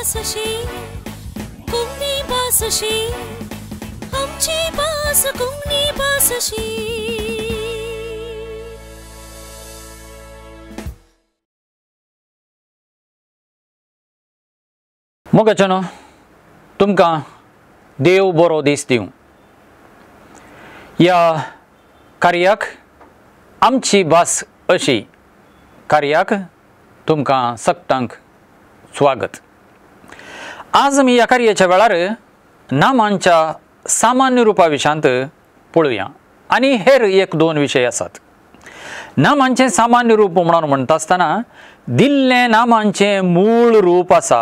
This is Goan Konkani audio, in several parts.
भास अशी, कोंकणी भास अशी, आमची भास कोंकणी भास अशी. मोगाच्यानो, तुमकां देव बरो दीस दिवं. ह्या कार्याक आमची भास अशी कार्याक तुमकां सगटांक स्वागत. आज आमी ह्या कार्याच्या वेळार नामांच्या सामान्य रुपा विशयांत पळोवया आनी हेर एक दोन विशय आसात. नामांचें सामान्य रूप म्हणून म्हणटा आसतना दिल्लें नामांचें मूळ रूप आसा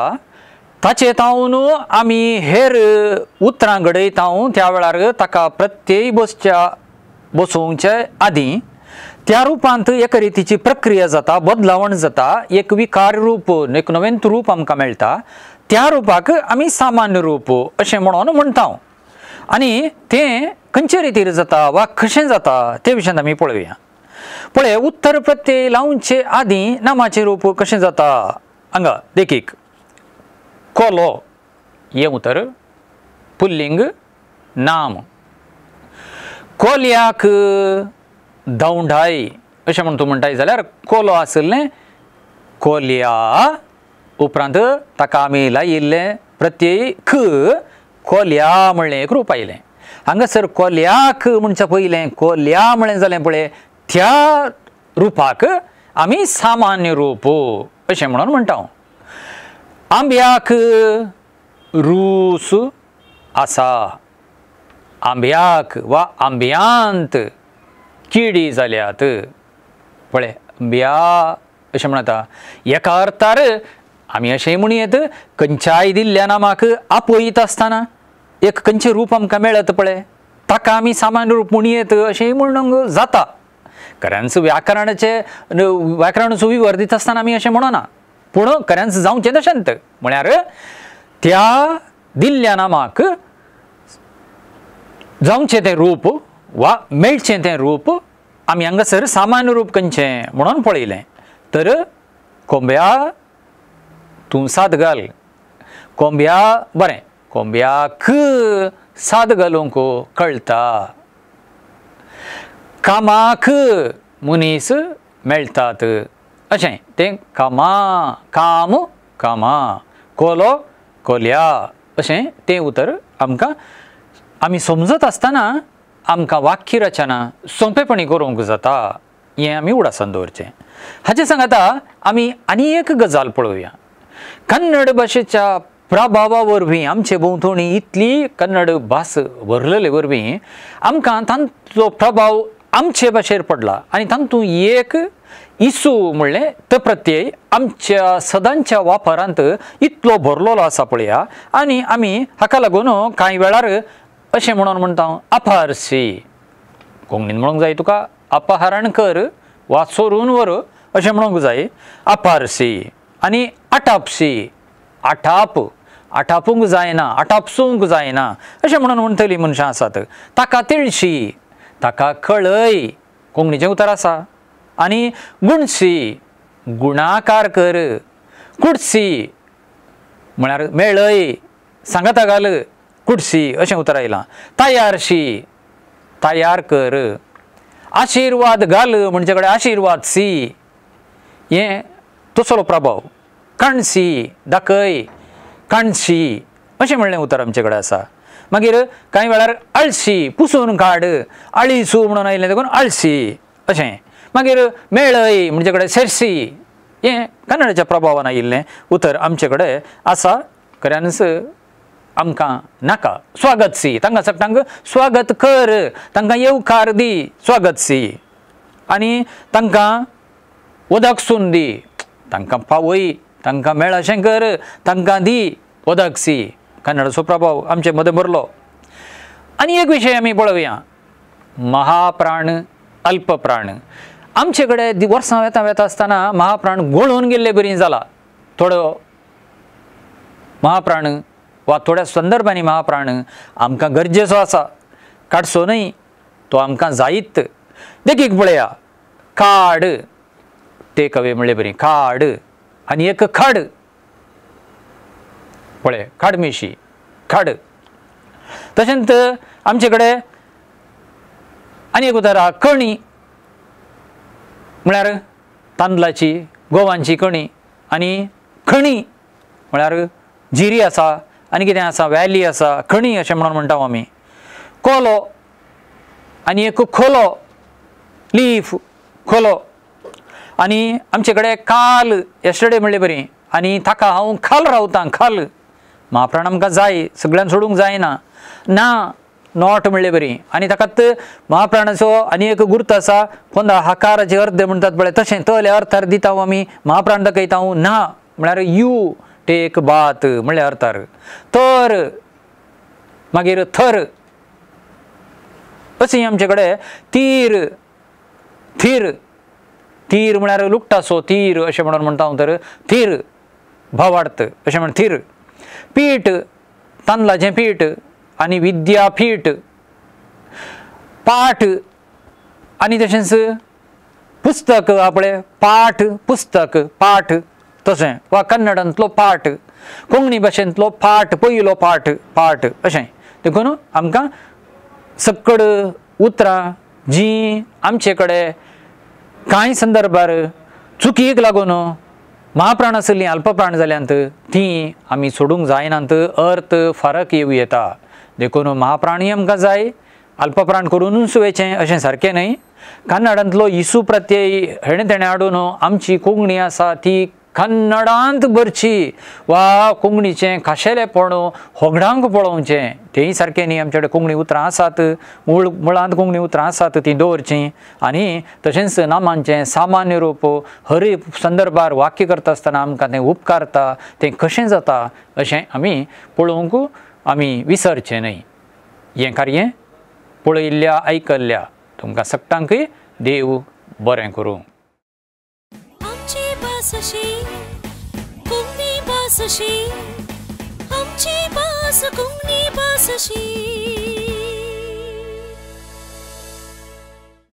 ताचे तावन आमी हेर उतरां घडयता. त्या वेळार ताका प्रत्यय बसच्या बसोवचे आदीं त्या रुपांत एका रितीची प्रक्रिया जाता, बदलावण जाता, एक विकार रूप, एक नवेंत रूप आमकां मेळटा. त्या रुपाक आमी सामान्य रूप अशें म्हणून म्हणटा आनी तें खंयचे रितीर जाता वा कशें जाता ते विशयांत आमी पळोवया. पळय, उत्तर प्रत्यय लावचे आदीं नामाचें रूप कशें जाता हांगा देखीक कोलो हें उतर पुल्लिंग नाम, कोल्याक धांवडाय अशें म्हण तूं म्हणटाय जाल्यार कोलो आशिल्लें कोल्या उपरांत ताका आमी लायिल्लें प्रत्यय क, कोल्या म्हणलें एक रूप आयलें. हांगासर कोल्याक म्हणच्या पयलें कोल्या म्हणलें जालें पळय त्या रुपाक आमी सामान्य रूप अशें म्हणून म्हणटा. आंब्याक रूस आसा, आंब्याक वा आंब्यांत किडी जाल्यात. पळय आंब्या अशें म्हणटा. एका अर्थार आमी अशेंय म्हणयेत खंयच्याय दिल्ल्या नामाक आपयत आसतना एक खंयचें रूप आमकां मेळत पळय ताका आमी सामान्य रूप म्हणयेत अशेंय म्हणूंक जाता. खऱ्यांच व्याकरणाचे व्याकरणाचो विवर दिता आसतना आमी अशें म्हणना, पूण खऱ्यांच जावचें तशेंच म्हळ्यार त्या दिल्ल्या नामाक जावचें तें रूप वा मेळचें तें रूप आमी हांगासर सामान्य रूप खंयचें म्हणून पळयलें. तर कोंब्या तूं साद घाल, कोंब्या बरें कोंब्याक साद घालूंक कळटा, कामाक मनीस मेळटात अशें तें कामा काम कामा, कोलो कोल्या अशें तें उतर आमकां आमी समजत आसतना आमकां वाक्य रचना सोंपेपणी करूंक जाता हें आमी उडासान दवरचें. हाचे सांगाता आमी आनी एक गजाल पळोवया. कन्नड भाशेच्या प्रभावा वरवीं आमचे भोंवतणी इतली कन्नड भास भरलेले वरवीं आमकां तांचो प्रभाव आमचे भाशेर पडला आनी तातूंत एक इसू म्हणलें त प्रत्यय आमच्या सदांच्या वापरांत इतलो भरलेलो आसा पळया. आनी आमी हाका लागून कांय वेळार अशें म्हणून म्हणटा अपहरसी, कोंकणीन म्हणूंक जाय तुका अपहरण कर वा चोरून व्हर अशें म्हणूंक जाय अपहरसी. आनी आटापसी, आटाप आटापूंक जायना, आटापसूंक जायना अशें म्हणून म्हणटलीं मनशां आसात. ताका तिळशी, ताका कळय कोंकणीचें उतर आसा. आनी गुणसी गुणाकार कर, कुडसी म्हळ्यार मेळय सांगाता घाल कुडसी अशें उतर आयलां. तयारशी तयार कर, आशिर्वाद घाल म्हणचे कडेन आशिर्वाद सी हें तसलो प्रभाव. काणसी दाखय, काणशी अशें म्हणलें उतर आमचे कडेन आसा. मागीर कांय वेळार आळशी पुसून काड, आळीसू म्हणून आयलें देखून आळशी अशें. मागीर मेळय म्हणचे कडेन सेरसी हें कन्नडाच्या प्रभावान आयिल्लें उतर आमचे कडेन आसा. खऱ्यानच आमकां नाका स्वागत सी, तांकां सगटांक स्वागत कर, तांकां येवकार दी स्वागत सी. आनी तांकां उदक सून दी, तांकां पावय, तांकां मेळशें कर, तांकां दी उदक सी. कन्नडाचो प्रभाव आमचे मदें भरलो. आनी एक विशय आमी पळोवया, महाप्राण अल्पप्राण. आमचे कडेन वर्सां वेता वेता आसतना महाप्राण गळून गेल्ले बरी जाला. थोडो महाप्राण वा थोड्या संदर्भांनी महाप्राण आमकां गरजेचो आसा, काडचो न्हय, तो आमकां जायत. देखीक पळया, काड टेक अवे म्हणले बरी, काड आनी एक खड. पळय खाडमिशी खाड. तशेंच आमचे कडेन आनी एक उतर आहा कणी म्हळ्यार तांदळाची गोवांची कणी आनी खणी म्हळ्यार जिरी आसा आनी कितें आसा वॅली आसा खणी अशें म्हणून म्हणटा आमी. कोलो आनी एक खोलो लीफ खोलो. आनी आमचे कडेन काल येस्टरडे म्हणले बरी आनी ताका हांव खाल रावतां खाल म्हाप्राण आमकां जाय सगळ्यांक सोडूंक जायना ना not म्हणले बरी आनी ताकात महाप्राणाचो आनी एक गुर्त आसा पोंदा हकाराचे अर्द म्हणटात पळय तशें तले अर्थार दिता आमी महाप्राण दाखयता ना म्हळ्यार you take bath म्हणल्यार अर्थार तर मागीर थर अशें आमचे कडेन तीर थीर तीर म्हळ्यार लुकटासो तीर अशें म्हणून म्हणटा हांव तर थीर भावार्थ अशें म्हण थीर. पीठ तांदळाचें पीठ आनी विद्यापीठ पाठ आनी तशेंच पुस्तक आपलें पाठ पुस्तक पाठ तशें वा कन्नडांतलो पाठ कोंकणी भाशेंतलो पाठ पयलो पाठ पाठ अशें. देखून आमकां सक्कड उतरां जीं आमचे कडेन कांय संदर्भार चुकीक लागून महाप्राण आशिल्लीं अल्पप्राण जाल्यांत तीं आमी सोडूंक जायनात अर्थ फरक येवं येता. देखून महाप्राणी आमकां जाय अल्पप्राण करुनूच वयचें अशें सारकें न्हय. कन्नडांतलो इसू प्रत्यय हेणें तेणें हाडून आमची कोंकणी आसा ती कन्नडांत भरची वा कोंकणीचें खाशेलेपण होगडांक पळोवचें तेंय सारकें न्ही. आमचे कडेन कोंकणी उतरां आसात मुळांत कोंकणी उतरां आसात तीं दवरचीं आनी तशेंच नामांचें सामान्य रूप हर संदर्भार वाक्य करता आसतना आमकां तें उपकारता तें कशें जाता अशें आमी पळोवंक आमी विसरचें न्हय. हें कार्य पळयल्ल्या आयकल्ल्या तुमकां सगटांकय देव बरें करूं. कोंकणी भास अशी, आमची भास कोंकणी भास अशी.